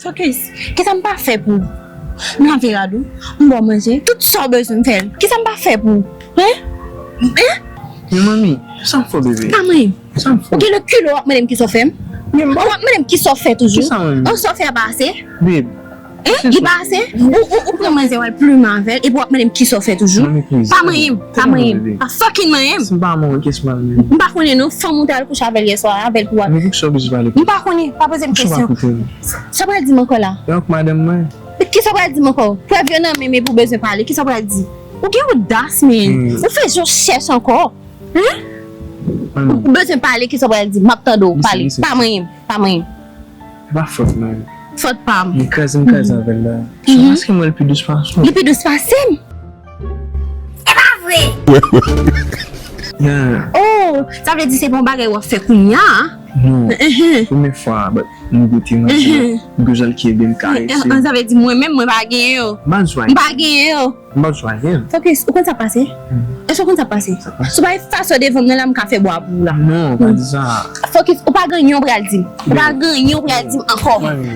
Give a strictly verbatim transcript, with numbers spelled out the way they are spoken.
Focus, kisa m pa fè pou ou? M lave rad ou, m ba w manje, tout sa w bezwen m fè l. Kisa m pa fè pou ou? Hein? Hein? Men manmi, sa m fè w, bebe? Pa manyen m. Sa m fè Ou w? Gen lè kilè w ap mande m kisa w fè m? Men Ou ap mande m kisa w fè toujou? Kisa w menm? An, sa w fè a pa ase? Bebe, Hein? Li pa ase? Ou, ou, ou pran manzè w al plimen avè l epi w ap mande m kisa w fè toujou? Manmi, please. Pa manyen m, pa Tèlman manyen m. bebe. Pa fucking manyen m. Si m pa manyen w, kisa m al menm? M pa konnen non, fanm ou te al kouche avè l yè swa a, avè l pou w al. Men poukisa w bezwen pale? M pa konnen, pa poze m Poukisa w pa kesyon. Koute m? Sa w pral di m ankò la? E ak madanm mwen? Kisa w pral di m ankò? Prèv yo nan men m epi w bezwen pale, kisa w pral di? Ou gen odas, men. Hmm. Ou fè jan w chèch ankò. Hein? Manmi, Ou bezwen pale, kisa w pral di? M ap tande w Listen, pale. listen, Pa manyen m, pa manyen m. se pa fòt mwen. Fòt pa m. Men kraze m kraze avè l la. Mhm. Paske m wè l pi dous pase w. Li pi dous pase m. E pa vre! Yeah. Oh, sa vle di se pa yon bagay w ap fè kounye a? Non. Mhm. Premye fwa, but m goute manje. Mhm. M bezwen l kenbe m karese. An, sa vle di mwen menm, mwen pa genyen yo. M pa bezwen. M pa genyen yo. M pa bezwen. Focus, ou konn sa pase? Mhm. Èske ou konn sa pase? Sa pase. Si w pa fè sa devan m nan la, m ka fè bwa pou ou la. Non, pa di sa. Focus, ou pa gen anyen w pral di m. Ou pa gen anyen w pral di m ankò. Manmi.